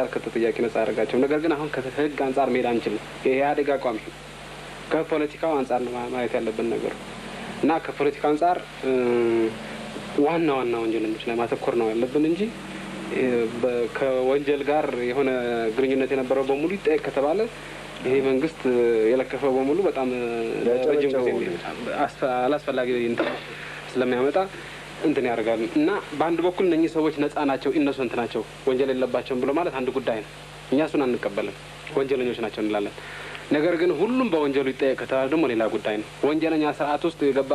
አንጻር ከተጠያቂ ነጻ ያደርጋቸው። ነገር ግን አሁን ከህግ አንጻር መሄድ አንችልም። የኢህአዴግ አቋም ከፖለቲካው አንጻር ነው ማየት ያለብን ነገሩ እና ከፖለቲካው አንጻር ዋና ዋና ወንጀለኞች ላይ ማተኮር ነው ያለብን እንጂ ከወንጀል ጋር የሆነ ግንኙነት የነበረው በሙሉ ይጠየቅ ከተባለ ይሄ መንግስት የለከፈው በሙሉ በጣም ረጅም ጊዜ አላስፈላጊ እንትን ስለሚያመጣ እንትን ያደርጋል። እና በአንድ በኩል እነኚህ ሰዎች ነጻ ናቸው፣ innocent ናቸው፣ ወንጀል የለባቸውም ብሎ ማለት አንድ ጉዳይ ነው። እኛ እሱን አንቀበልም፣ ወንጀለኞች ናቸው እንላለን። ነገር ግን ሁሉም በወንጀሉ ይጠየቅ ከተባለ ደግሞ ሌላ ጉዳይ ነው። ወንጀለኛ ስርዓት ውስጥ የገባ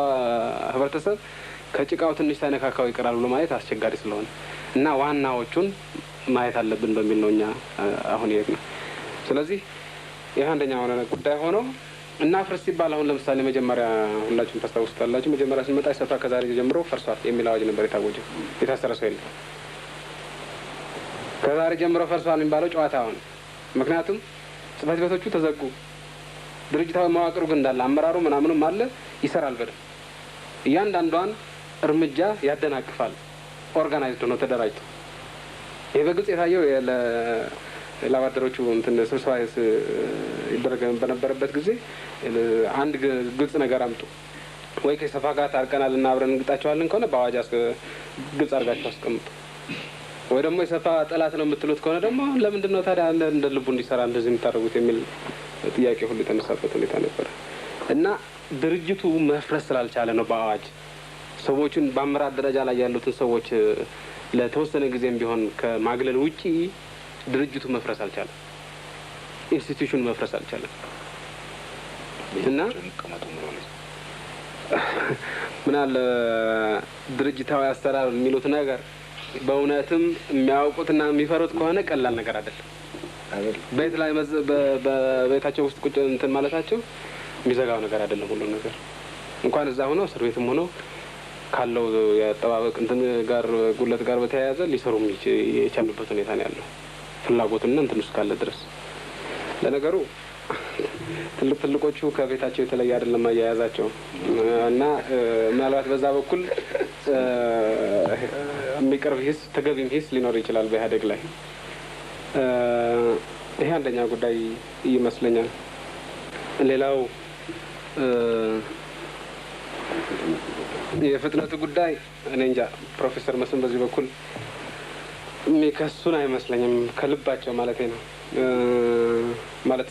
ህብረተሰብ ከጭቃው ትንሽ ሳይነካካው ይቀራል ብሎ ማየት አስቸጋሪ ስለሆነ እና ዋናዎቹን ማየት አለብን በሚል ነው እኛ አሁን የሄድነው። ስለዚህ ይህ አንደኛ ሆነ ጉዳይ ሆኖ እና ፍርስ ሲባል አሁን ለምሳሌ መጀመሪያ ሁላችሁም ታስታውሱታላችሁ። መጀመሪያ ስንመጣ ኢሰፓ ከዛሬ ጀምሮ ፈርሷል የሚል አዋጅ ነበር የታወጀው። የታሰረ ሰው የለም። ከዛሬ ጀምሮ ፈርሷል የሚባለው ጨዋታ ሆነ። ምክንያቱም ጽህፈት ቤቶቹ ተዘጉ፣ ድርጅታዊ መዋቅሩ ግን እንዳለ አመራሩ ምናምኑም አለ፣ ይሰራል በደንብ እያንዳንዷን እርምጃ ያደናቅፋል። Organized ሆኖ ተደራጅቶ ይህ በግልጽ የታየው ላባደሮቹ እንትን ስብሰባ ይደረግ በነበረበት ጊዜ አንድ ግልጽ ነገር አምጡ ወይ ከሰፋ ጋር ታርቀናል እና አብረን እንግጣቸዋለን ከሆነ በአዋጅ ግልጽ አድርጋችሁ አስቀምጡ፣ ወይ ደግሞ የሰፋ ጠላት ነው የምትሉት ከሆነ ደግሞ ለምንድን ነው ታዲያ እንደ ልቡ እንዲሰራ እንደዚህ የምታደርጉት የሚል ጥያቄ ሁሉ የተነሳበት ሁኔታ ነበረ። እና ድርጅቱ መፍረስ ስላልቻለ ነው በአዋጅ ሰዎቹን በአመራር ደረጃ ላይ ያሉትን ሰዎች ለተወሰነ ጊዜም ቢሆን ከማግለል ውጪ ድርጅቱ መፍረስ አልቻለም። Institution ኑ መፍረስ አልቻለም። እና ምን አለ ድርጅታዊ አሰራር የሚሉት ነገር በእውነትም የሚያውቁትና የሚፈሩት ከሆነ ቀላል ነገር አይደለም። ቤት ላይ በቤታቸው ውስጥ ቁጭ እንትን ማለታቸው የሚዘጋው ነገር አይደለም። ሁሉም ነገር እንኳን እዛ ሆነው እስር ቤትም ሆነው ካለው የአጠባበቅ እንትን ጋር ጉለት ጋር በተያያዘ ሊሰሩ የቻሉበት ሁኔታ ነው ያለው ፍላጎትና እንትን ውስጥ ካለ ድረስ። ለነገሩ ትልቅ ትልቆቹ ከቤታቸው የተለየ አይደለም አያያዛቸው እና ምናልባት በዛ በኩል የሚቀርብ ሂስ ተገቢም ሂስ ሊኖር ይችላል በኢህአዴግ ላይ። ይሄ አንደኛ ጉዳይ ይመስለኛል። ሌላው የፍጥነቱ ጉዳይ እኔ እንጃ ፕሮፌሰር መስፍን በዚህ በኩል የሚከሱን አይመስለኝም፣ ከልባቸው ማለት ነው። ማለት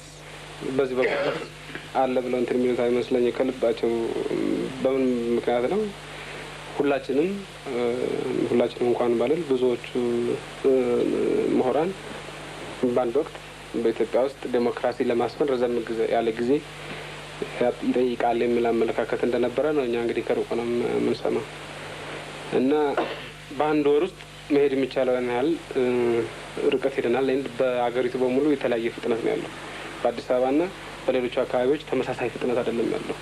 በዚህ በኩል አለ ብለው እንትን የሚሉት አይመስለኝም ከልባቸው። በምን ምክንያት ነው? ሁላችንም እንኳን ባልል ብዙዎቹ ምሁራን በአንድ ወቅት በኢትዮጵያ ውስጥ ዴሞክራሲ ለማስፈን ረዘም ያለ ጊዜ ይጠይቃል የሚል አመለካከት እንደነበረ ነው እኛ እንግዲህ ከሩቅ ነው የምንሰማው። እና በአንድ ወር ውስጥ መሄድ የሚቻለውን ያህል ርቀት ሄደናል። በአገሪቱ በሙሉ የተለያየ ፍጥነት ነው ያለው። በአዲስ አበባና በሌሎቹ አካባቢዎች ተመሳሳይ ፍጥነት አይደለም ያለው።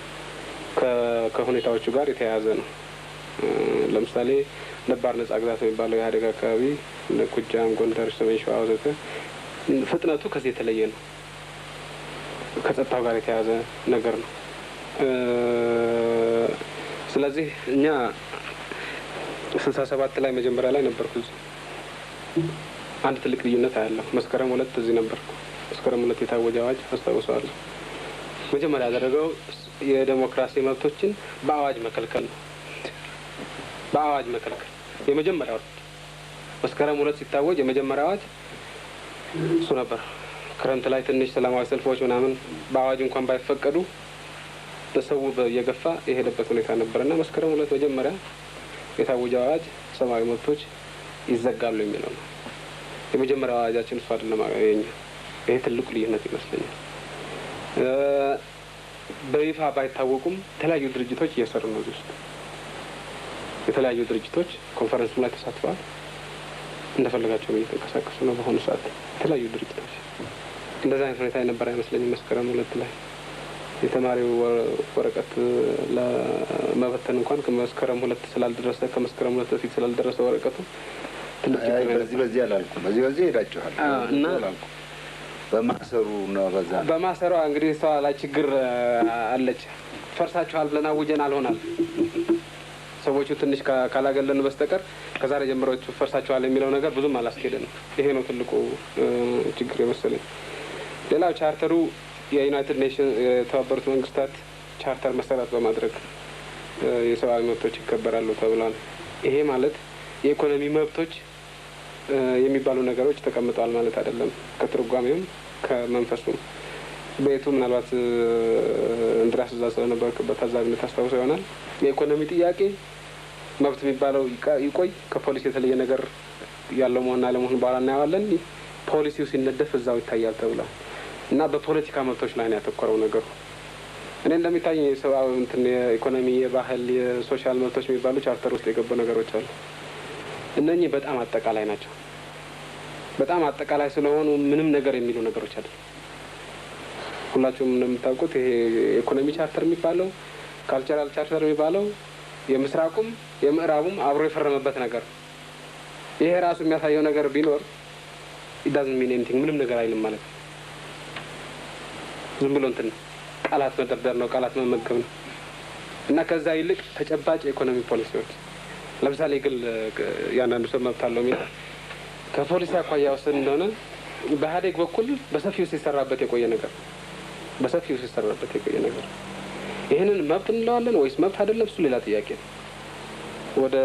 ከሁኔታዎቹ ጋር የተያያዘ ነው። ለምሳሌ ነባር ነጻ ግዛት የሚባለው የኢህአዴግ አካባቢ ጎጃም፣ ጎንደር፣ ሰሜን ሸዋ ወዘተ ፍጥነቱ ከዚህ የተለየ ነው። ከጸጥታው ጋር የተያያዘ ነገር ነው። ስለዚህ እኛ 67 ላይ መጀመሪያ ላይ ነበርኩ እዚህ። አንድ ትልቅ ልዩነት አያለሁ። መስከረም 2 እዚህ ነበርኩ። መስከረም 2 የታወጀ አዋጅ አስታውሰዋለሁ። መጀመሪያ ያደረገው የዴሞክራሲ መብቶችን በአዋጅ መከልከል ነው። በአዋጅ መከልከል የመጀመሪያው መስከረም 2 ሲታወጅ የመጀመሪያው አዋጅ እሱ ነበር። ክረምት ላይ ትንሽ ሰላማዊ ሰልፎች ምናምን በአዋጅ እንኳን ባይፈቀዱ በሰው እየገፋ የሄደበት ሁኔታ ነበርና መስከረም 2 መጀመሪያ የታወጀው አዋጅ ሰብአዊ መብቶች ይዘጋሉ የሚለው ነው። የመጀመሪያው አዋጃችን እሱ አይደለም የኛ። ይሄ ትልቁ ልዩነት ይመስለኛል። በይፋ ባይታወቁም የተለያዩ ድርጅቶች እየሰሩ ነው። እዚህ ውስጥ የተለያዩ ድርጅቶች ኮንፈረንስም ላይ ተሳትፈዋል። እንደፈለጋቸው እየተንቀሳቀሱ ነው። በአሁኑ ሰዓት የተለያዩ ድርጅቶች እንደዛ አይነት ሁኔታ የነበረ አይመስለኝም። መስከረም 2 ላይ የተማሪው ወረቀት ለመበተን እንኳን ከመስከረም 2 ስላልደረሰ ከመስከረም 2 በፊት ስላልደረሰ ወረቀቱ ትልቅ ችግር ነው። በዚህ አላልኩም። በዚህ ሄዳችኋል እና በማሰሩ ነው በዛ በማሰሯ እንግዲህ እሷ ላይ ችግር አለች። ፈርሳችኋል ብለን አውጀን አልሆናል። ሰዎቹ ትንሽ ካላገለን በስተቀር ከዛሬ ጀምሮ ፈርሳቸዋል የሚለው ነገር ብዙም አላስኬደንም። ይሄ ነው ትልቁ ችግር የመሰለኝ። ሌላው ቻርተሩ የ United Nation፣ የተባበሩት መንግስታት ቻርተር መሰረት በማድረግ የሰብአዊ መብቶች ይከበራሉ ተብሏል። ይሄ ማለት የኢኮኖሚ መብቶች የሚባሉ ነገሮች ተቀምጠዋል ማለት አይደለም። ከትርጓሜውም ከመንፈሱም በየቱ ምናልባት እንድሪያስ እዛ ስለነበርክበት ታዛቢነት ታስታውሰው ይሆናል። የኢኮኖሚ ጥያቄ መብት የሚባለው ይቆይ፣ ከፖሊሲ የተለየ ነገር ያለው መሆንና አለመሆን በኋላ እናየዋለን። ፖሊሲው ሲነደፍ እዛው ይታያል ተብሏል እና በፖለቲካ መብቶች ላይ ነው ያተኮረው ነገሩ። እኔ እንደሚታየኝ የሰብአዊ እንትን የኢኮኖሚ፣ የባህል፣ የ social መብቶች የሚባሉ ቻርተር ውስጥ የገቡ ነገሮች አሉ። እነኚህ በጣም አጠቃላይ ናቸው። በጣም አጠቃላይ ስለሆኑ ምንም ነገር የሚሉ ነገሮች አይደለም። ሁላችሁም እንደምታውቁት ይሄ የኢኮኖሚ ቻርተር የሚባለው፣ cultural charter የሚባለው የምስራቁም የምዕራቡም አብሮ የፈረመበት ነገር ነው። ይሄ ራሱ የሚያሳየው ነገር ቢኖር doesn't mean anything፣ ምንም ነገር አይልም ማለት ነው። ዝም ብሎ እንትን ነው፣ ቃላት መደርደር ነው፣ ቃላት መመገብ ነው። እና ከዛ ይልቅ ተጨባጭ የኢኮኖሚ ፖሊሲዎች፣ ለምሳሌ የግል የአንዳንዱ ሰው መብት አለው የሚል ከፖሊሲ አኳያ ወሰድ እንደሆነ በኢህአዴግ በኩል በሰፊው ሲሰራበት የቆየ ነገር፣ በሰፊው ሲሰራበት የቆየ ነገር፣ ይህንን መብት እንለዋለን ወይስ መብት አይደለም? እሱ ሌላ ጥያቄ ነው። ወደ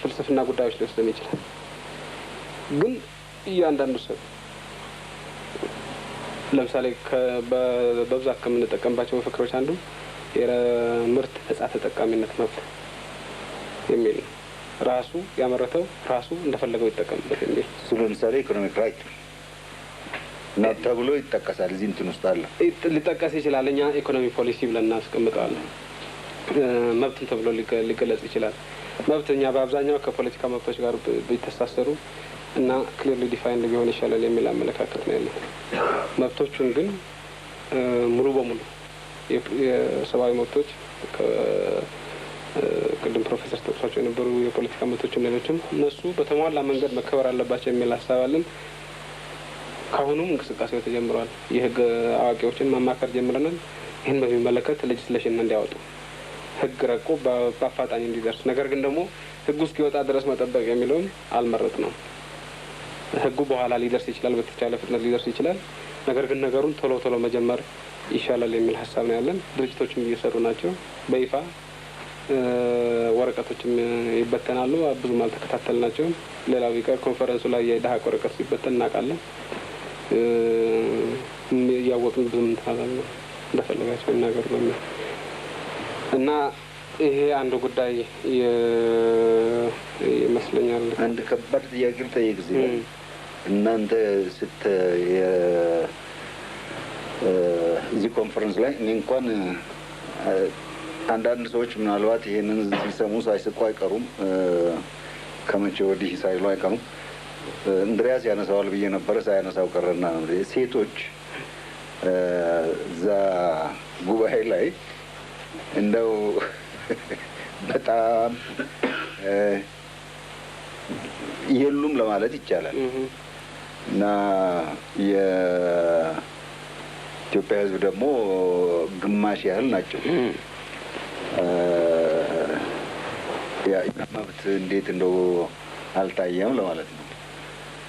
ፍልስፍና ጉዳዮች ሊወስደን ይችላል። ግን እያንዳንዱ ሰው ለምሳሌ በብዛት ከምንጠቀምባቸው መፈክሮች አንዱ የምርት ነጻ ተጠቃሚነት መብት የሚል ነው። ራሱ ያመረተው ራሱ እንደፈለገው ይጠቀምበት የሚል። እሱ ለምሳሌ economic right እና ተብሎ ይጠቀሳል። እዚህ እንትን ውስጥ አለ። ሊጠቀስ ይችላል። እኛ ኢኮኖሚ ፖሊሲ ብለን እናስቀምጠዋለን። መብትም ተብሎ ሊገለጽ ይችላል። መብት እኛ በአብዛኛው ከፖለቲካ መብቶች ጋር ቢተሳሰሩ እና clearly defined ቢሆን ይሻላል የሚል አመለካከት ነው ያለን። መብቶቹን ግን ሙሉ በሙሉ የሰብአዊ መብቶች፣ ቅድም ፕሮፌሰር ጠቅሷቸው የነበሩ የፖለቲካ መብቶችም ሌሎችም፣ እነሱ በተሟላ መንገድ መከበር አለባቸው የሚል ሀሳብ አለን። ከአሁኑም እንቅስቃሴው ተጀምሯል። የህግ አዋቂዎችን ማማከር ጀምረናል። ይህን በሚመለከት legislation እንዲያወጡ፣ ህግ ረቆ በአፋጣኝ እንዲደርስ። ነገር ግን ደግሞ ህጉ እስኪወጣ ድረስ መጠበቅ የሚለውን አልመረጥነው። ህጉ በኋላ ሊደርስ ይችላል፣ በተቻለ ፍጥነት ሊደርስ ይችላል። ነገር ግን ነገሩን ቶሎ ቶሎ መጀመር ይሻላል የሚል ሀሳብ ነው ያለን። ድርጅቶችም እየሰሩ ናቸው። በይፋ ወረቀቶችም ይበተናሉ። ብዙም አልተከታተልናቸውም። ሌላው ቢቀር ኮንፈረንሱ ላይ የደሀቅ ወረቀት ሲበተን እናውቃለን። እያወቅን ብዙም እንትን አላልንም፣ እንደፈለጋቸው ይናገሩ በሚል። እና ይሄ አንዱ ጉዳይ ይመስለኛል። አንድ ከባድ ጥያቄ ልጠይቅ እዚህ ላይ። እናንተ ስት እዚህ ኮንፈረንስ ላይ እኔ እንኳን አንዳንድ ሰዎች ምናልባት ይሄንን ሲሰሙ ሳይስቁ አይቀሩም፣ ከመቼ ወዲህ ሳይሉ አይቀሩም። እንድሪያስ ያነሳዋል ብዬ ነበረ፣ ሳያነሳው ቀረና ነው። ሴቶች እዛ ጉባኤ ላይ እንደው በጣም የሉም ለማለት ይቻላል። እና የኢትዮጵያ ሕዝብ ደግሞ ግማሽ ያህል ናቸው። ያ መብት እንዴት እንደው አልታየም ለማለት ነው።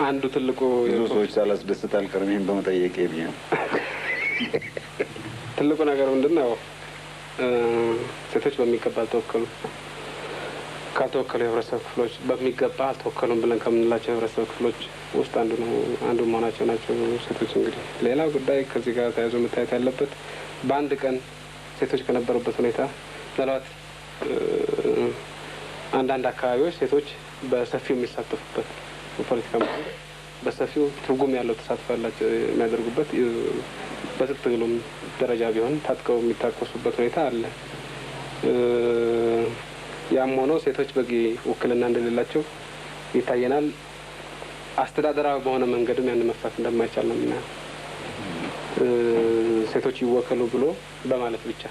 አንዱ ትልቁ ብዙ ሰዎች ሳላስደስት አልቀርም ይህን በመጠየቄ ብዬ ነው። ትልቁ ነገር ምንድን ነው? ሴቶች በሚገባ አልተወከሉም። ካልተወከሉ የህብረተሰብ ክፍሎች፣ በሚገባ አልተወከሉም ብለን ከምንላቸው የህብረተሰብ ክፍሎች ውስጥ አንዱ ነው አንዱ መሆናቸው ናቸው ሴቶች። እንግዲህ ሌላው ጉዳይ ከዚህ ጋር ተያይዞ መታየት ያለበት በአንድ ቀን ሴቶች ከነበሩበት ሁኔታ፣ ምናልባት አንዳንድ አካባቢዎች ሴቶች በሰፊው የሚሳተፉበት፣ በፖለቲካ በሰፊው ትርጉም ያለው ተሳትፎ ያላቸው የሚያደርጉበት፣ በትጥቅ ትግሉም ደረጃ ቢሆን ታጥቀው የሚታኮሱበት ሁኔታ አለ። ያም ሆኖ ሴቶች በቂ ውክልና እንደሌላቸው ይታየናል። አስተዳደራዊ በሆነ መንገድም ያን መፍታት እንደማይቻል ነው የምናየው። ሴቶች ይወከሉ ብሎ በማለት ብቻ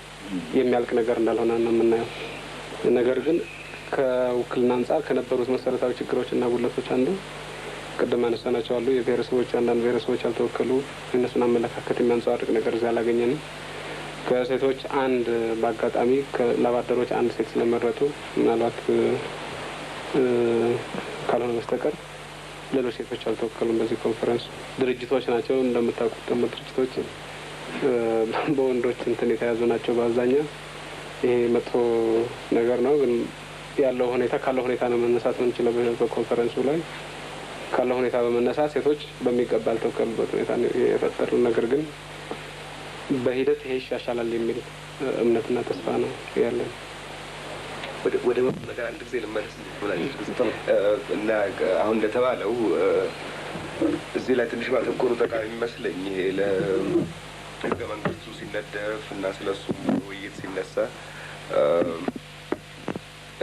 የሚያልቅ ነገር እንዳልሆነ ነው የምናየው። ነገር ግን ከውክልና አንጻር ከነበሩት መሰረታዊ ችግሮች እና ጉድለቶች አንዱ ቅድም ያነሳናቸው አሉ። የብሔረሰቦች፣ አንዳንድ ብሔረሰቦች ያልተወከሉ፣ የእነሱን አመለካከት የሚያንጸባርቅ ነገር እዚያ አላገኘንም። ከሴቶች አንድ በአጋጣሚ ከላባደሮች አንድ ሴት ስለመረጡ ምናልባት ካልሆነ በስተቀር ሌሎች ሴቶች አልተወከሉም በዚህ ኮንፈረንስ። ድርጅቶች ናቸው፣ እንደምታውቁት ደግሞ ድርጅቶች በወንዶች እንትን የተያዙ ናቸው በአብዛኛው። ይሄ መጥፎ ነገር ነው፣ ግን ያለው ሁኔታ ካለው ሁኔታ ነው መነሳት የምንችለው። በኮንፈረንሱ ላይ ካለው ሁኔታ በመነሳት ሴቶች በሚገባ ያልተወከሉበት ሁኔታ ነው የፈጠሩ። ነገር ግን በሂደት ይሄ ይሻሻላል የሚል እምነትና ተስፋ ነው ያለን። ወደ መብት ነገር አንድ ጊዜ ልመለስ እና አሁን እንደተባለው እዚህ ላይ ትንሽ ማተኮሩ ጠቃሚ የሚመስለኝ ይሄ ለህገ መንግስቱ ሲነደፍ እና ስለሱ ውይይት ሲነሳ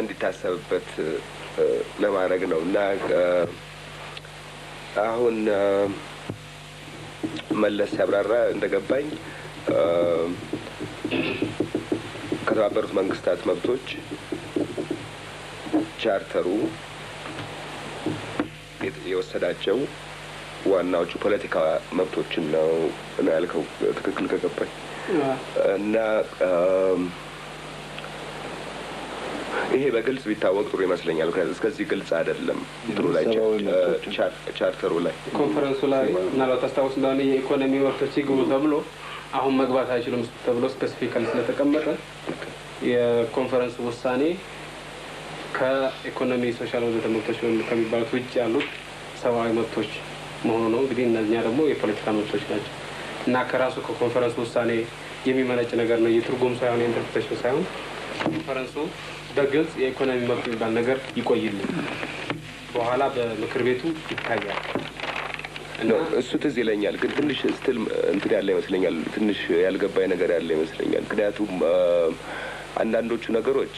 እንዲታሰብበት ለማድረግ ነው። እና አሁን መለስ ሲያብራራ እንደገባኝ ከተባበሩት መንግስታት መብቶች ቻርተሩ የወሰዳቸው ዋናዎቹ ፖለቲካ መብቶችን ነው ነው ያልከው፣ ትክክል ከገባኝ። እና ይሄ በግልጽ ቢታወቅ ጥሩ ይመስለኛል። ምክንያቱም እስከዚህ ግልጽ አይደለም እንትኑ ላይ፣ ቻርተሩ ላይ። ኮንፈረንሱ ላይ ምናልባት ታስታውስ እንደሆነ የኢኮኖሚ መብቶች ይግቡ ተብሎ አሁን መግባት አይችሉም ተብሎ specifically ስለተቀመጠ የኮንፈረንሱ ውሳኔ ከኢኮኖሚ፣ social ወዘተ መብቶች ከሚባሉት ውጭ ያሉት ሰብአዊ መብቶች መሆኑ ነው። እንግዲህ እነኛ ደግሞ የፖለቲካ መብቶች ናቸው እና ከራሱ ከኮንፈረንሱ ውሳኔ የሚመነጭ ነገር ነው። የትርጉም ሳይሆን፣ የ interpretation ሳይሆን፣ ኮንፈረንሱ በግልጽ የኢኮኖሚ መብት የሚባል ነገር ይቆይልን፣ በኋላ በምክር ቤቱ ይታያል። እሱ ትዝ ይለኛል፣ ግን ትንሽ ስትል እንትን ያለ ይመስለኛል። ትንሽ ያልገባኝ ነገር ያለ ይመስለኛል። ምክንያቱም አንዳንዶቹ ነገሮች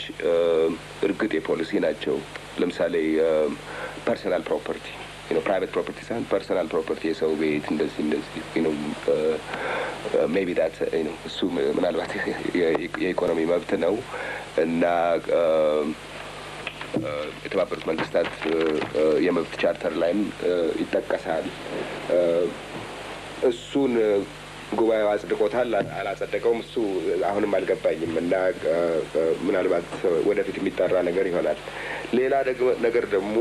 እርግጥ የፖሊሲ ናቸው። ለምሳሌ personal property፣ private property ሳይሆን personal property፣ የሰው ቤት እንደዚህ እንደዚህ፣ maybe that እሱ ምናልባት የኢኮኖሚ መብት ነው እና የተባበሩት መንግስታት የመብት ቻርተር ላይም ይጠቀሳል። እሱን ጉባኤው አጽድቆታል አላጸደቀውም፣ እሱ አሁንም አልገባኝም እና ምናልባት ወደፊት የሚጠራ ነገር ይሆናል። ሌላ ነገር ደግሞ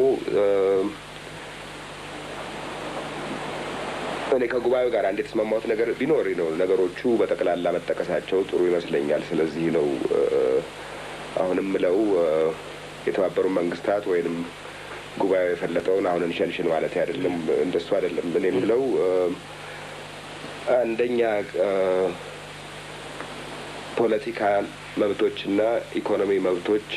እኔ ከጉባኤው ጋር አንድ የተስማማሁት ነገር ቢኖር ነው ነገሮቹ በጠቅላላ መጠቀሳቸው ጥሩ ይመስለኛል። ስለዚህ ነው አሁንም ምለው የተባበሩ መንግስታት ወይንም ጉባኤው የፈለጠውን አሁን እንሸንሽን ማለት አይደለም፣ እንደሱ አይደለም። እኔ የምለው አንደኛ ፖለቲካ መብቶችና ኢኮኖሚ መብቶች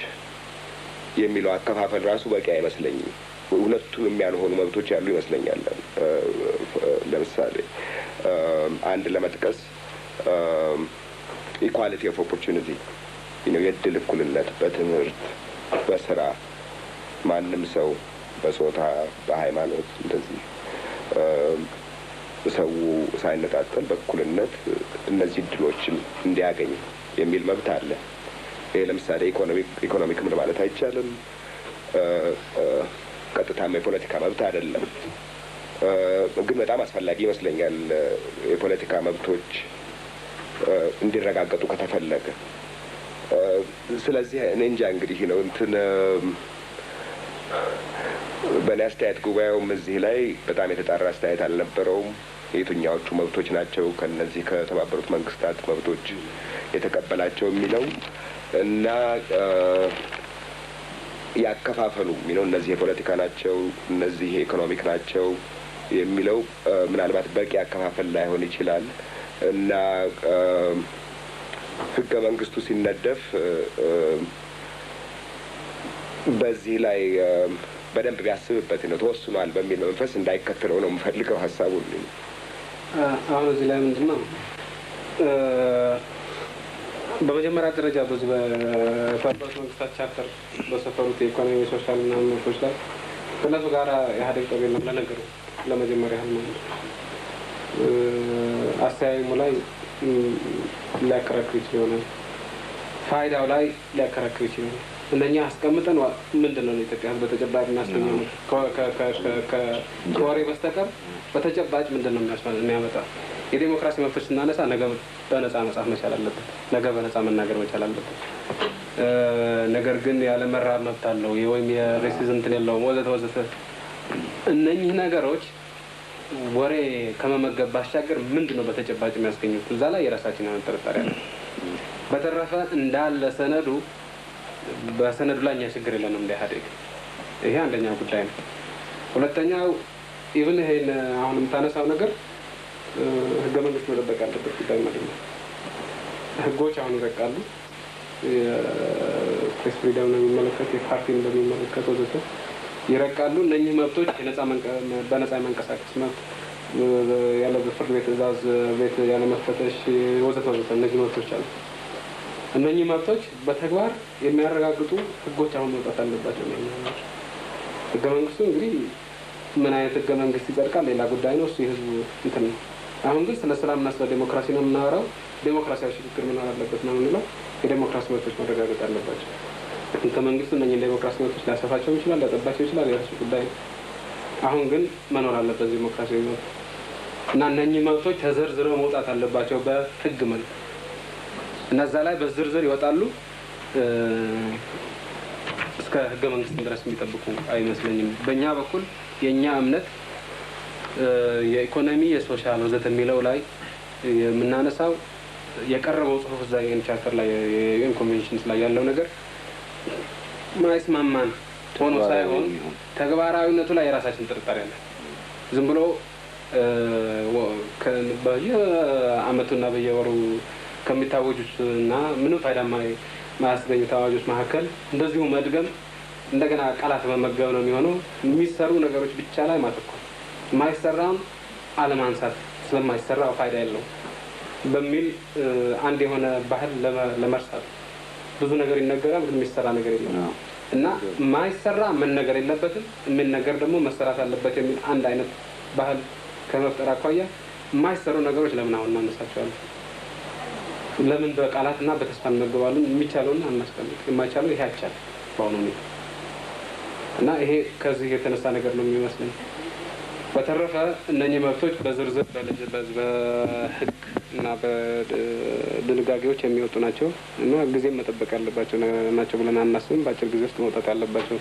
የሚለው አከፋፈል ራሱ በቂ አይመስለኝም። ሁለቱም ያልሆኑ መብቶች ያሉ ይመስለኛል። ለምሳሌ አንድ ለመጥቀስ equality of opportunity፣ የእድል እኩልነት በትምህርት፣ በስራ፣ ማንም ሰው በጾታ፣ በሃይማኖት እንደዚህ ሰው ሳይነጣጠል በእኩልነት እነዚህ እድሎችን እንዲያገኝ የሚል መብት አለ። ይሄ ለምሳሌ economic ም ማለት አይቻልም። ቀጥታም የፖለቲካ መብት አይደለም፣ ግን በጣም አስፈላጊ ይመስለኛል የፖለቲካ መብቶች እንዲረጋገጡ ከተፈለገ። ስለዚህ እኔ እንጃ፣ እንግዲህ ነው እንትን በእኔ አስተያየት ጉባኤውም እዚህ ላይ በጣም የተጣራ አስተያየት አልነበረውም። የትኛዎቹ መብቶች ናቸው ከነዚህ ከተባበሩት መንግስታት መብቶች የተቀበላቸው የሚለው እና ያከፋፈሉ የሚለው እነዚህ የፖለቲካ ናቸው፣ እነዚህ የ economic ናቸው የሚለው ምናልባት በቂ አከፋፈል ላይሆን ይችላል እና ህገ መንግስቱ ሲነደፍ በዚህ ላይ በደንብ ቢያስብበት ነው፣ ተወስኗል በሚል መንፈስ እንዳይከተለው ነው የምፈልገው ሀሳቡን። አሁን እዚህ ላይ ምንድን ነው፣ በመጀመሪያ ደረጃ በዚህ በተባበሩት መንግስታት ቻርተር በሰፈሩት የኢኮኖሚ፣ social እና መብቶች ላይ ከእነሱ ጋር ኢህአዴግ ጠብ የለም። ለነገሩ ለመጀመሪያ ያህል ማለት ነው። አስተያየሙ ላይ ሊያከራክር ይችል ይሆናል። ፋይዳው ላይ ሊያከራክር ይችል ይሆናል። እነኛ አስቀምጠን ምንድን ነው ለኢትዮጵያ ሕዝብ በተጨባጭ የሚያስገኘው ከወሬ በስተቀር በተጨባጭ ምንድን ነው የሚያመጣ? የዴሞክራሲ መብቶች ስናነሳ ነገ በነጻ መጻፍ መቻል አለበት። ነገ በነጻ መናገር መቻል አለበት። ነገር ግን ያለ መራብ መብት አለው ወይም የ racism እንትን የለውም ወዘተ ወዘተ። እነኚህ ነገሮች ወሬ ከመመገብ ባሻገር ምንድን ነው በተጨባጭ የሚያስገኙት? እዛ ላይ የራሳችን የሆነ ጥርጣሬ አለ። በተረፈ እንዳለ ሰነዱ በሰነዱ ላይ እኛ ችግር የለንም እንደ ኢህአዴግ። ይሄ አንደኛው ጉዳይ ነው። ሁለተኛው even ይሄን አሁን የምታነሳው ነገር ህገ መንግስት መጠበቅ ያለበት ጉዳይ ማለት ነው። ህጎች አሁን ይረቃሉ። የ press freedom ነው የሚመለከት፣ የፓርቲን በሚመለከት ወዘተ ይረቃሉ። እነኚህ መብቶች በነጻ የመንቀሳቀስ መብት፣ ያለ ፍርድ ቤት ትዕዛዝ ቤት ያለ መፈተሽ ወዘተ ወዘተ እነዚህ መብቶች አሉ። እነኚህ መብቶች በተግባር የሚያረጋግጡ ህጎች አሁን መውጣት አለባቸው። ህገ መንግስቱ እንግዲህ ምን አይነት ህገ መንግስት ይጸድቃል ሌላ ጉዳይ ነው። እሱ የህዝቡ እንትን ነው። አሁን ግን ስለ ሰላምና ስለ ዴሞክራሲ ነው የምናወራው። ዴሞክራሲያዊ ሽግግር መኖር አለበት ነው የምንለው። የዴሞክራሲ መብቶች መረጋገጥ አለባቸው። ህገ መንግስቱ እነኝህን ዴሞክራሲ መብቶች ሊያሰፋቸው ይችላል፣ ሊያጠባቸው ይችላል፣ የራሱ ጉዳይ ነው። አሁን ግን መኖር አለበት ዴሞክራሲያዊ መብት እና እነኚህ መብቶች ተዘርዝረው መውጣት አለባቸው በህግ መልክ። እነዛ ላይ በዝርዝር ይወጣሉ። እስከ ህገ መንግስት ድረስ የሚጠብቁ አይመስለኝም። በእኛ በኩል የእኛ እምነት የኢኮኖሚ፣ የ social ወዘተ የሚለው ላይ የምናነሳው የቀረበው ጽሁፍ እዛ የ UN charter ላይ፣ የ UN conventions ላይ ያለው ነገር ማይስማማን ሆኖ ሳይሆን ተግባራዊነቱ ላይ የራሳችን ጥርጣሬ አለ። ዝም ብሎ በየአመቱና በየወሩ ከሚታወጁት እና ምንም ፋይዳ ማያስገኙት አዋጆች መካከል እንደዚሁ መድገም እንደገና ቃላት መመገብ ነው የሚሆነው። የሚሰሩ ነገሮች ብቻ ላይ ማተኮር፣ የማይሰራውን አለማንሳት፣ ስለማይሰራ ፋይዳ የለውም በሚል አንድ የሆነ ባህል ለመርሳት ብዙ ነገር ይነገራል፣ ግን የሚሰራ ነገር የለም እና ማይሰራ መነገር የለበትም፣ የሚነገር ደግሞ መሰራት አለበት የሚል አንድ አይነት ባህል ከመፍጠር አኳያ የማይሰሩ ነገሮች ለምን አሁን እናነሳቸዋለን? ለምን በቃላትና በተስፋ እንመገባለን? የሚቻለውን አናስቀምጥ፣ የማይቻለው ይሄ አይቻልም በአሁኑ ሁኔታ እና ይሄ ከዚህ የተነሳ ነገር ነው የሚመስለኝ። በተረፈ እነኚህ መብቶች በዝርዝር በህግ እና በድንጋጌዎች የሚወጡ ናቸው እና ጊዜም መጠበቅ ያለባቸው ናቸው ብለን አናስብም። በአጭር ጊዜ ውስጥ መውጣት ያለባቸው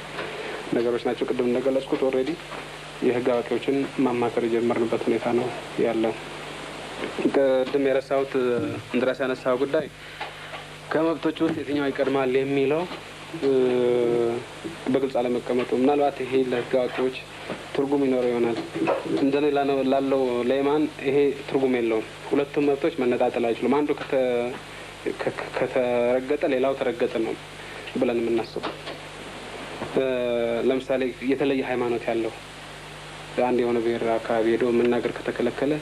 ነገሮች ናቸው። ቅድም እንደገለጽኩት already የህግ አዋቂዎችን ማማከር የጀመርንበት ሁኔታ ነው ያለው። ቅድም የረሳሁት እንድራስ ያነሳው ጉዳይ ከመብቶች ውስጥ የትኛው ይቀድማል የሚለው በግልጽ አለመቀመጡ ምናልባት ይሄ ለህግ አዋቂዎች ትርጉም ይኖረው ይሆናል። እንደኔ ላለው layman ይሄ ትርጉም የለውም። ሁለቱም መብቶች መነጣጠል አይችሉም። አንዱ ከተረገጠ ሌላው ተረገጠ ነው ብለን የምናስበው። ለምሳሌ የተለየ ሃይማኖት ያለው አንድ የሆነ ብሔር አካባቢ ሄዶ መናገር ከተከለከለ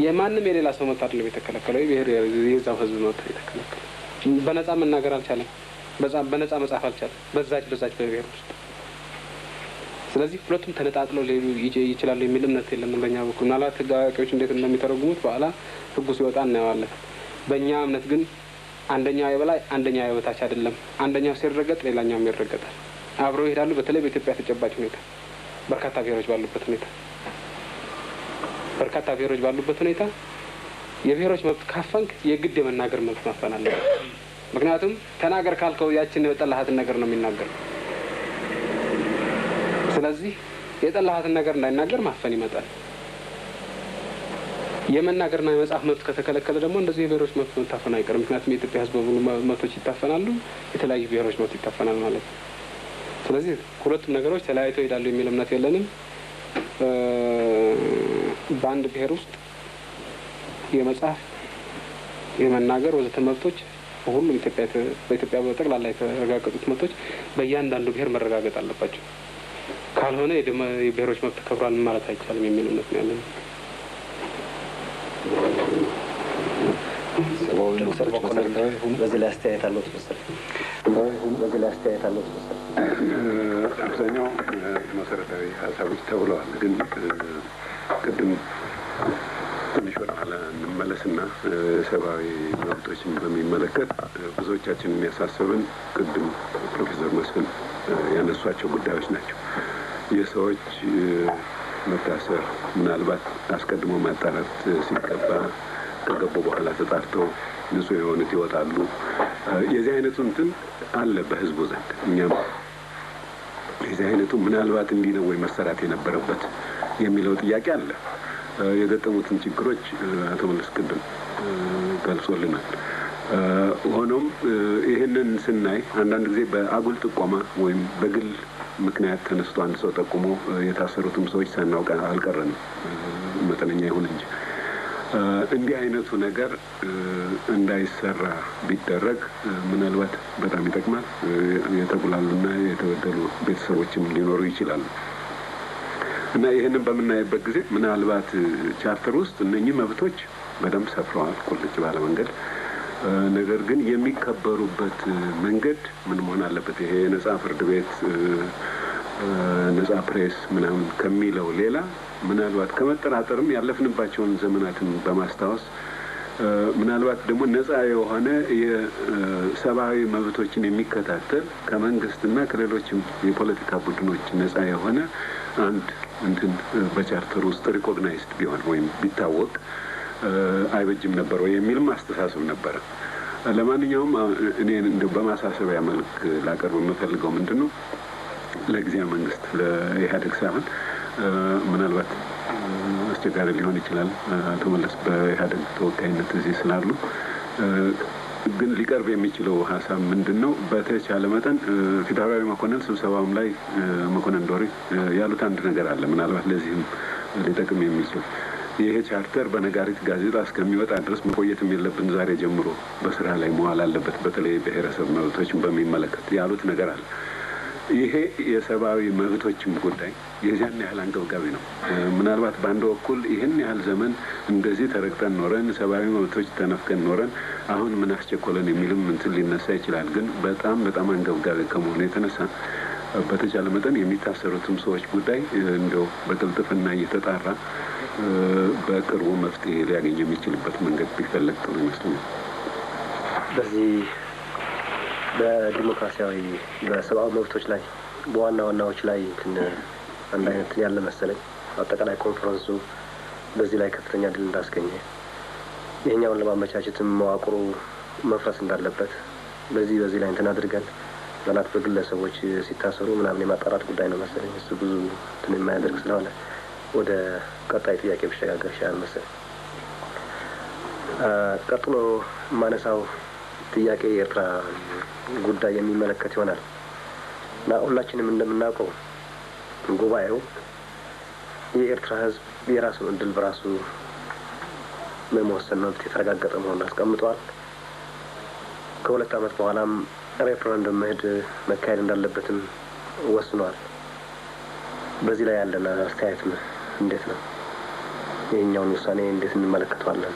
የማንም የሌላ ሰው መብት አይደለም የተከለከለው፣ የብሔር የዛው ህዝብ መብት የተከለከለ። በነጻ መናገር አልቻለም፣ በነጻ መጻፍ አልቻለም በዛች በዛች በብሔር ውስጥ። ስለዚህ ሁለቱም ተነጣጥለው ሊሄዱ ይችላሉ የሚል እምነት የለንም በእኛ በኩል። ምናልባት ህግ አዋቂዎች እንዴት እንደሚተረጉሙት በኋላ ህጉ ሲወጣ እናየዋለን። በእኛ እምነት ግን አንደኛው የበላይ አንደኛው የበታች አይደለም። አንደኛው ሲረገጥ ሌላኛውም ይረገጣል። አብረው ይሄዳሉ። በተለይ በኢትዮጵያ ተጨባጭ ሁኔታ በርካታ ብሔሮች ባሉበት ሁኔታ የብሔሮች መብት ካፈንክ የግድ የመናገር መብት ማፈን አለ። ምክንያቱም ተናገር ካልከው ያችን የጠላሃትን ነገር ነው የሚናገር። ስለዚህ የጠላሃትን ነገር እንዳይናገር ማፈን ይመጣል። የመናገርና የመጻፍ መብት ከተከለከለ ደግሞ እንደዚህ የብሔሮች መብት መታፈን አይቀርም። ምክንያቱም የኢትዮጵያ ሕዝብ በሙሉ መብቶች ይታፈናሉ፣ የተለያዩ ብሔሮች መብት ይታፈናል ማለት ነው። ስለዚህ ሁለቱም ነገሮች ተለያይተው ይሄዳሉ የሚል እምነት የለንም። በአንድ ብሔር ውስጥ የመጻፍ፣ የመናገር ወዘተ መብቶች በሁሉም ኢትዮጵያ በኢትዮጵያ በጠቅላላ የተረጋገጡት መብቶች በእያንዳንዱ ብሔር መረጋገጥ አለባቸው። ካልሆነ የብሔሮች መብት ተከብሯል ማለት አይቻልም የሚል እምነት ነው ያለን። ዶክተር መኮንን በዚህ ላይ አስተያየት አለዎት መሰለኝ። በዚህ ላይ አስተያየት አለዎት መሰለኝ። አብዛኛው መሰረታዊ ሀሳቦች ተብለዋል። ግን ቅድም ትንሽ ወደ ኋላ እንመለስና ሰብአዊ መብቶችን በሚመለከት ብዙዎቻችን የሚያሳስብን ቅድም ፕሮፌሰር መስፍን ያነሷቸው ጉዳዮች ናቸው። የሰዎች መታሰር ምናልባት አስቀድሞ ማጣራት ሲገባ ከገቡ በኋላ ተጣርተው ንጹህ የሆኑት ይወጣሉ። የዚህ አይነቱ እንትን አለ በህዝቡ ዘንድ። እኛም የዚህ አይነቱ ምናልባት እንዲህ ነው ወይ መሰራት የነበረበት የሚለው ጥያቄ አለ። የገጠሙትን ችግሮች አቶ መለስ ቅድም ገልጾልናል። ሆኖም ይህንን ስናይ አንዳንድ ጊዜ በአጉል ጥቆማ ወይም በግል ምክንያት ተነስቶ አንድ ሰው ጠቁሞ የታሰሩትም ሰዎች ሳናውቅ አልቀረንም፣ መጠነኛ ይሁን እንጂ። እንዲህ አይነቱ ነገር እንዳይሰራ ቢደረግ ምናልባት በጣም ይጠቅማል። የተጉላሉና የተበደሉ ቤተሰቦችም ሊኖሩ ይችላሉ እና ይህንን በምናይበት ጊዜ ምናልባት ቻርተር ውስጥ እነኚህ መብቶች በደንብ ሰፍረዋል ቁልጭ ባለ መንገድ። ነገር ግን የሚከበሩበት መንገድ ምን መሆን አለበት? ይሄ የነጻ ፍርድ ቤት፣ ነጻ ፕሬስ ምናምን ከሚለው ሌላ ምናልባት ከመጠራጠርም ያለፍንባቸውን ዘመናትን በማስታወስ ምናልባት ደግሞ ነጻ የሆነ የሰብአዊ መብቶችን የሚከታተል ከመንግስትና ከሌሎችም የፖለቲካ ቡድኖች ነጻ የሆነ አንድ እንትን በቻርተር ውስጥ recognized ቢሆን ወይም ቢታወቅ አይበጅም ነበር ወይ የሚልም አስተሳሰብ ነበረ። ለማንኛውም እኔ እንደው በማሳሰቢያ መልክ ላቀርብ የምፈልገው ምንድን ነው፣ ለጊዜያዊ መንግስት ለኢህአዴግ ሳይሆን ምናልባት አስቸጋሪ ሊሆን ይችላል። አቶ መለስ በኢህአዴግ ተወካይነት እዚህ ስላሉ ግን ሊቀርብ የሚችለው ሀሳብ ምንድን ነው? በተቻለ መጠን ፊታውራሪ መኮንን ስብሰባውም ላይ መኮንን ዶሪ ያሉት አንድ ነገር አለ። ምናልባት ለዚህም ሊጠቅም የሚችል ይሄ ቻርተር በነጋሪት ጋዜጣ እስከሚወጣ ድረስ መቆየትም የለብን፣ ዛሬ ጀምሮ በስራ ላይ መዋል አለበት፣ በተለይ ብሔረሰብ መብቶችን በሚመለከት ያሉት ነገር አለ። ይሄ የሰብአዊ መብቶችም ጉዳይ የዚያን ያህል አንገብጋቢ ነው። ምናልባት በአንድ በኩል ይህን ያህል ዘመን እንደዚህ ተረግጠን ኖረን ሰብአዊ መብቶች ተነፍገን ኖረን አሁን ምን አስቸኮለን የሚልም እንትን ሊነሳ ይችላል። ግን በጣም በጣም አንገብጋቢ ከመሆኑ የተነሳ በተቻለ መጠን የሚታሰሩትም ሰዎች ጉዳይ እንደው በቅልጥፍና እየተጣራ በቅርቡ መፍትሄ ሊያገኝ የሚችልበት መንገድ ቢፈለግ ጥሩ ይመስለኛል። በዚህ በዲሞክራሲያዊ በሰብአዊ መብቶች ላይ በዋና ዋናዎች ላይ አንድ አይነት ያለ መሰለኝ። አጠቃላይ ኮንፈረንሱ በዚህ ላይ ከፍተኛ ድል እንዳስገኘ ይሄኛውን ለማመቻቸትም መዋቅሩ መፍረስ እንዳለበት በዚህ ላይ እንትን አድርገን ምናልባት በግለሰቦች ሲታሰሩ ምናምን የማጣራት ጉዳይ ነው መሰለኝ። እሱ ብዙ እንትን የማያደርግ ስለሆነ ወደ ቀጣይ ጥያቄ ብሸጋገር ይሻላል መሰለኝ። ቀጥሎ የማነሳው ጥያቄ የኤርትራ ጉዳይ የሚመለከት ይሆናል እና ሁላችንም እንደምናውቀው ጉባኤው የኤርትራ ሕዝብ የራሱን እድል በራሱ መወሰን መብት የተረጋገጠ መሆኑን አስቀምጧል። ከ2 ዓመት በኋላም ሬፈረንደም መሄድ መካሄድ እንዳለበትም ወስኗል። በዚህ ላይ ያለን አስተያየት እንዴት ነው? ይሄኛውን ውሳኔ እንዴት እንመለከተዋለን?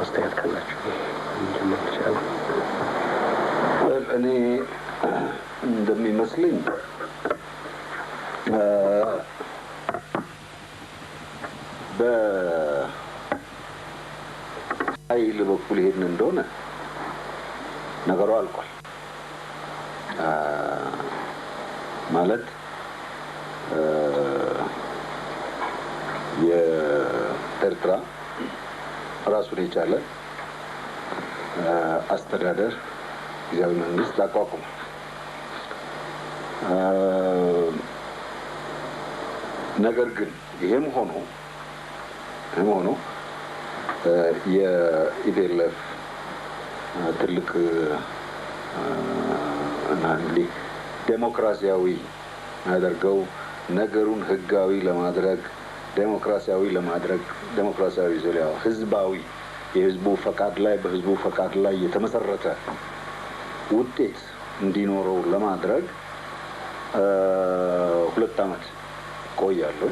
አስተያየት ካላችሁ እንጀምር ይችላል። እኔ እንደሚመስለኝ በኃይል በኩል ሄድን እንደሆነ ነገሩ አልቋል። ማለት የኤርትራ ራሱን የቻለ አስተዳደር ጊዜያዊ መንግስት አቋቁሟል። ነገር ግን ይሄም ሆኖ የ EPLF ትልቅ እና እንግዲህ ዴሞክራሲያዊ አድርገው ነገሩን ህጋዊ ለማድረግ ዴሞክራሲያዊ ለማድረግ ዴሞክራሲያዊ ዙሪያ ህዝባዊ የህዝቡ ፈቃድ ላይ በህዝቡ ፈቃድ ላይ የተመሰረተ ውጤት እንዲኖረው ለማድረግ 2 ዓመት ቆያለሁ።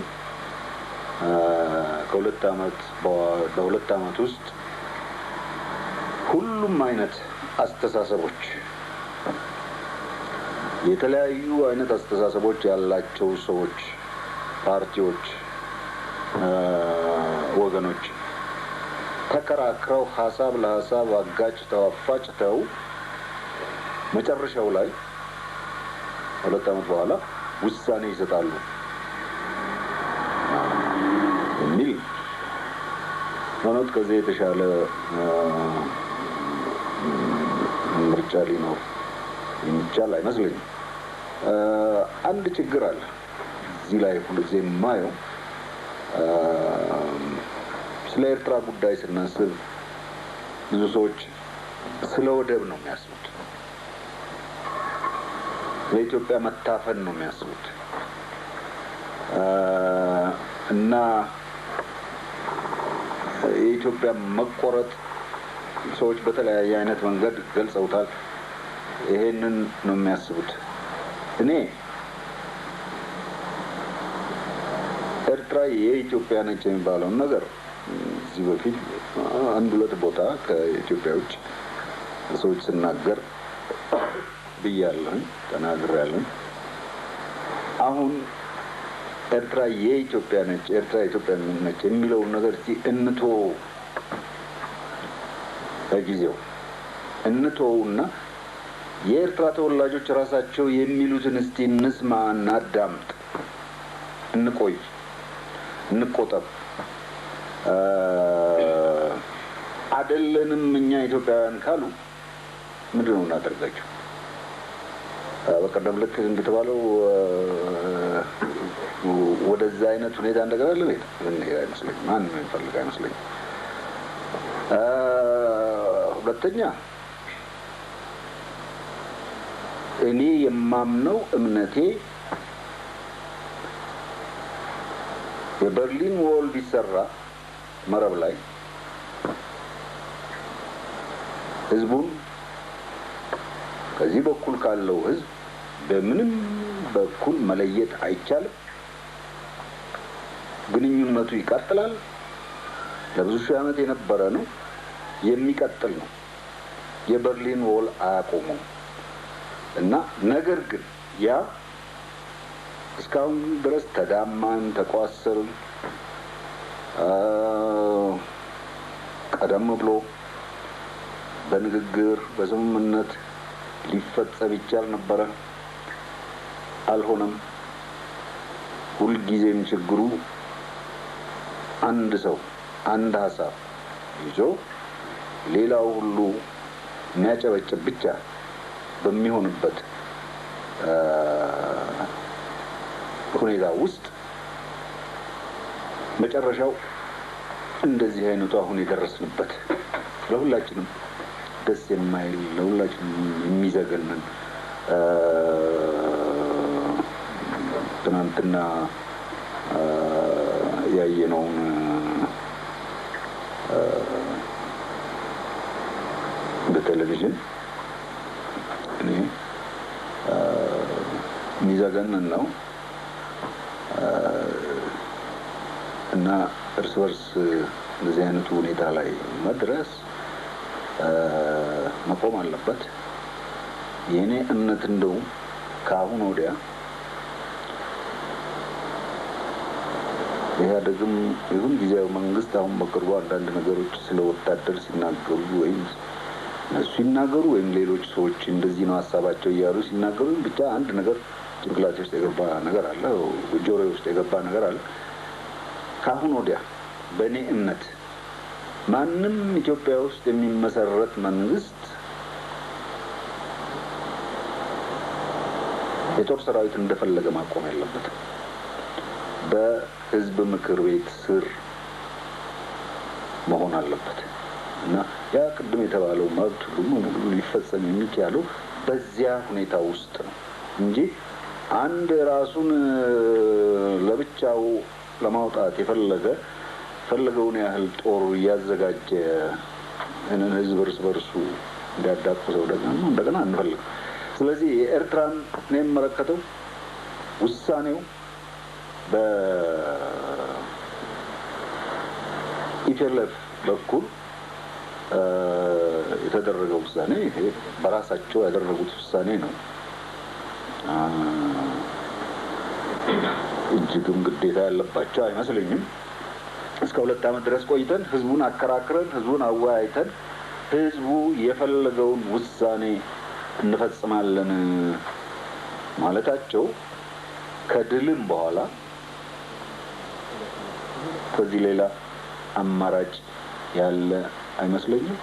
ከሁለት ዓመት በሁለት ዓመት ውስጥ ሁሉም አይነት አስተሳሰቦች የተለያዩ አይነት አስተሳሰቦች ያላቸው ሰዎች፣ ፓርቲዎች፣ ወገኖች ተከራክረው ሀሳብ ለሀሳብ አጋጭተው አፋጭተው መጨረሻው ላይ 2 ዓመት በኋላ ውሳኔ ይሰጣሉ የሚል በእውነት ከዚህ የተሻለ ምርጫ ሊኖር የሚቻል አይመስለኝም። አንድ ችግር አለ እዚህ ላይ ሁልጊዜ የማየው፣ ስለ ኤርትራ ጉዳይ ስናስብ ብዙ ሰዎች ስለ ወደብ ነው የሚያስቡት፣ ለኢትዮጵያ መታፈን ነው የሚያስቡት እና የኢትዮጵያ መቆረጥ ሰዎች በተለያየ አይነት መንገድ ገልጸውታል። ይሄንን ነው የሚያስቡት። እኔ ኤርትራ የኢትዮጵያ ነች የሚባለውን ነገር እዚህ በፊት አንድ ሁለት ቦታ ከኢትዮጵያ ውጭ ሰዎች ስናገር ብያለሁኝ፣ ተናግሬያለሁኝ። አሁን ኤርትራ የኢትዮጵያ ነች፣ ኤርትራ የኢትዮጵያ ነች የሚለውን ነገር እስቲ እንተወው፣ በጊዜው እንተወውና የኤርትራ ተወላጆች ራሳቸው የሚሉትን እስቲ እንስማ፣ እናዳምጥ፣ እንቆይ፣ እንቆጠብ። አይደለንም እኛ ኢትዮጵያውያን ካሉ ምንድን ነው እናደርጋቸው? በቀደም ልክ እንደተባለው ወደዛ አይነት ሁኔታ እንደገና ለመሄድ ልንሄድ አይመስለኝም። ማንም የሚፈልግ አይመስለኝም። ሁለተኛ እኔ የማምነው እምነቴ የበርሊን ዎል ቢሰራ መረብ ላይ ህዝቡን ከዚህ በኩል ካለው ህዝብ በምንም በኩል መለየት አይቻልም። ግንኙነቱ ይቀጥላል። ለብዙ ሺህ ዓመት የነበረ ነው፣ የሚቀጥል ነው። የበርሊን ዎል አያቆሙም እና ነገር ግን ያ እስካሁን ድረስ ተዳማን፣ ተቋሰርን። ቀደም ብሎ በንግግር በስምምነት ሊፈጸም ይቻል ነበረ፣ አልሆነም። ሁልጊዜም ችግሩ አንድ ሰው አንድ ሀሳብ ይዞ ሌላው ሁሉ የሚያጨበጭብ ብቻ በሚሆንበት ሁኔታ ውስጥ መጨረሻው እንደዚህ አይነቱ አሁን የደረስንበት ለሁላችንም ደስ የማይል ለሁላችንም የሚዘገንን ትናንትና ያየነውን በቴሌቪዥን እኔ የሚዘገንን ነው እና እርስ በርስ እንደዚህ አይነቱ ሁኔታ ላይ መድረስ መቆም አለበት። የእኔ እምነት እንደውም ከአሁን ወዲያ ኢህአዴግም ይሁን ጊዜያዊ መንግስት አሁን በቅርቡ አንዳንድ ነገሮች ስለ ወታደር ሲናገሩ ወይም እነሱ ሲናገሩ ወይም ሌሎች ሰዎች እንደዚህ ነው ሀሳባቸው እያሉ ሲናገሩ ብቻ አንድ ነገር ጭንቅላቴ ውስጥ የገባ ነገር አለ፣ ጆሮዬ ውስጥ የገባ ነገር አለ። ከአሁን ወዲያ በእኔ እምነት ማንም ኢትዮጵያ ውስጥ የሚመሰረት መንግስት የጦር ሰራዊት እንደፈለገ ማቆም የለበትም። በህዝብ ምክር ቤት ስር መሆን አለበት እና ያ ቅድም የተባለው መብት ሁሉ ሁሉ ሊፈጸም የሚቻለው በዚያ ሁኔታ ውስጥ ነው እንጂ አንድ ራሱን ለብቻው ለማውጣት የፈለገ ፈለገውን ያህል ጦር እያዘጋጀ እንን ህዝብ እርስ በርሱ እንዲያዳቁሰው ደግሞ እንደገና አንፈልግም። ስለዚህ የኤርትራን እኔ የምመለከተው ውሳኔው በኢፒኤልኤፍ በኩል የተደረገው ውሳኔ ይሄ በራሳቸው ያደረጉት ውሳኔ ነው። እጅግም ግዴታ ያለባቸው አይመስለኝም። እስከ 2 ዓመት ድረስ ቆይተን ህዝቡን አከራክረን ህዝቡን አወያይተን ህዝቡ የፈለገውን ውሳኔ እንፈጽማለን ማለታቸው ከድልም በኋላ ከዚህ ሌላ አማራጭ ያለ አይመስለኝም።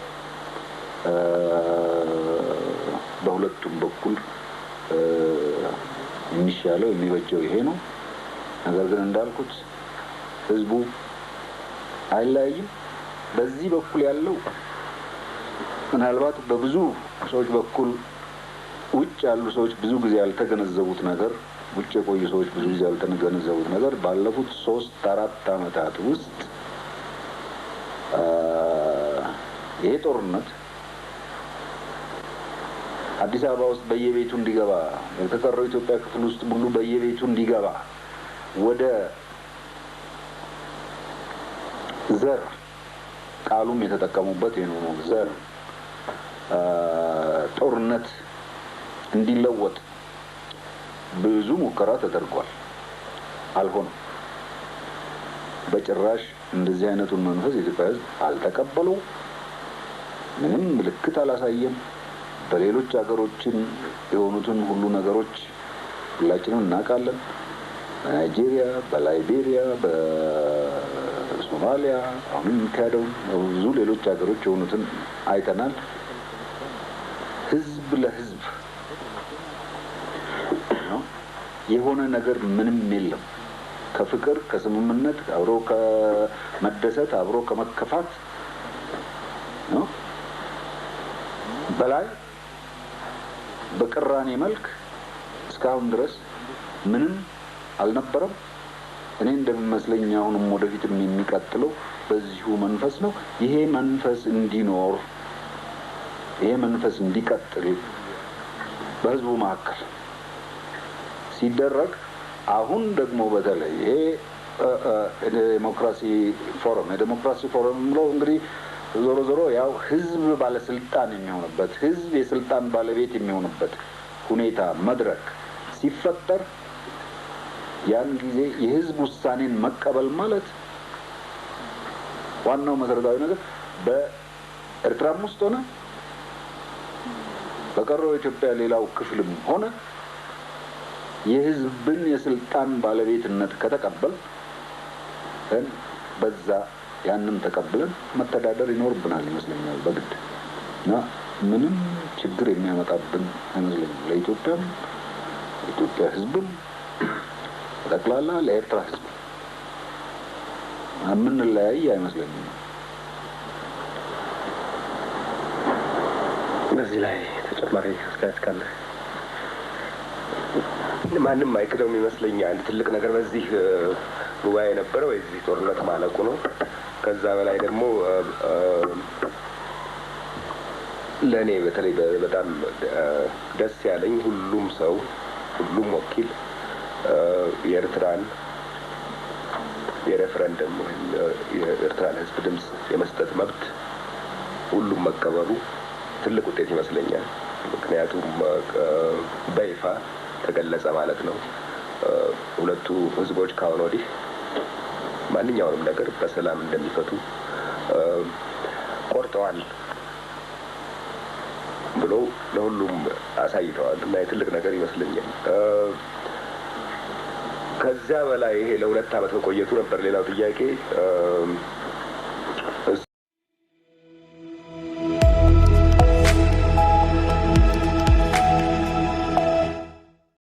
በሁለቱም በኩል የሚሻለው የሚበጀው ይሄ ነው። ነገር ግን እንዳልኩት ህዝቡ አይለያይም። በዚህ በኩል ያለው ምናልባት በብዙ ሰዎች በኩል ውጭ ያሉ ሰዎች ብዙ ጊዜ ያልተገነዘቡት ነገር፣ ውጭ የቆዩ ሰዎች ብዙ ጊዜ ያልተገነዘቡት ነገር፣ ባለፉት 3-4 ዓመታት ውስጥ ይሄ ጦርነት አዲስ አበባ ውስጥ በየቤቱ እንዲገባ፣ የተቀረው ኢትዮጵያ ክፍል ውስጥ ሁሉ በየቤቱ እንዲገባ፣ ወደ ዘር ቃሉም የተጠቀሙበት ይሄ ነው፣ ዘር ጦርነት እንዲለወጥ ብዙ ሙከራ ተደርጓል። አልሆነም። በጭራሽ እንደዚህ አይነቱን መንፈስ የኢትዮጵያ ሕዝብ አልተቀበለው። ምንም ምልክት አላሳየም። በሌሎች ሀገሮችን የሆኑትን ሁሉ ነገሮች ሁላችንም እናውቃለን። በናይጄሪያ፣ በላይቤሪያ፣ በሶማሊያ አሁንም የሚካሄደውን፣ ብዙ ሌሎች ሀገሮች የሆኑትን አይተናል። ህዝብ ለህዝብ የሆነ ነገር ምንም የለም። ከፍቅር፣ ከስምምነት፣ አብሮ ከመደሰት፣ አብሮ ከመከፋት ነው በላይ በቅራኔ መልክ እስካሁን ድረስ ምንም አልነበረም። እኔ እንደሚመስለኝ አሁንም ወደፊትም የሚቀጥለው በዚሁ መንፈስ ነው። ይሄ መንፈስ እንዲኖር፣ ይሄ መንፈስ እንዲቀጥል በህዝቡ መካከል ሲደረግ፣ አሁን ደግሞ በተለይ ይሄ ዴሞክራሲ ፎረም፣ የዴሞክራሲ ፎረም ብለው እንግዲህ ዞሮ ዞሮ ያው ህዝብ ባለስልጣን የሚሆንበት፣ ህዝብ የስልጣን ባለቤት የሚሆንበት ሁኔታ መድረክ ሲፈጠር፣ ያን ጊዜ የህዝብ ውሳኔን መቀበል ማለት ዋናው መሰረታዊ ነገር በኤርትራም ውስጥ ሆነ በቀረው ኢትዮጵያ ሌላው ክፍልም ሆነ የህዝብን የስልጣን ባለቤትነት ከተቀበል በዛ ያንን ተቀብለን መተዳደር ይኖርብናል ይመስለኛል በግድ። እና ምንም ችግር የሚያመጣብን አይመስለኝም። ለኢትዮጵያም፣ ለኢትዮጵያ ህዝብም፣ ጠቅላላ ለኤርትራ ህዝብ የምንለያይ አይመስለኝም። በዚህ ላይ ተጨማሪ አስተያየት ካለ? ማንም አይክደውም ይመስለኛል። አንድ ትልቅ ነገር በዚህ ጉባኤ የነበረው የዚህ ጦርነት ማለቁ ነው። ከዛ በላይ ደግሞ ለእኔ በተለይ በጣም ደስ ያለኝ ሁሉም ሰው፣ ሁሉም ወኪል የኤርትራን የሬፈረንደም ወይም የኤርትራን ህዝብ ድምጽ የመስጠት መብት ሁሉም መቀበሉ ትልቅ ውጤት ይመስለኛል። ምክንያቱም በይፋ ተገለጸ ማለት ነው። ሁለቱ ህዝቦች ከአሁን ወዲህ ማንኛውንም ነገር በሰላም እንደሚፈቱ ቆርጠዋል ብሎ ለሁሉም አሳይተዋል እና የትልቅ ነገር ይመስለኛል። ከዚያ በላይ ይሄ ለ2 ዓመት መቆየቱ ነበር ሌላው ጥያቄ።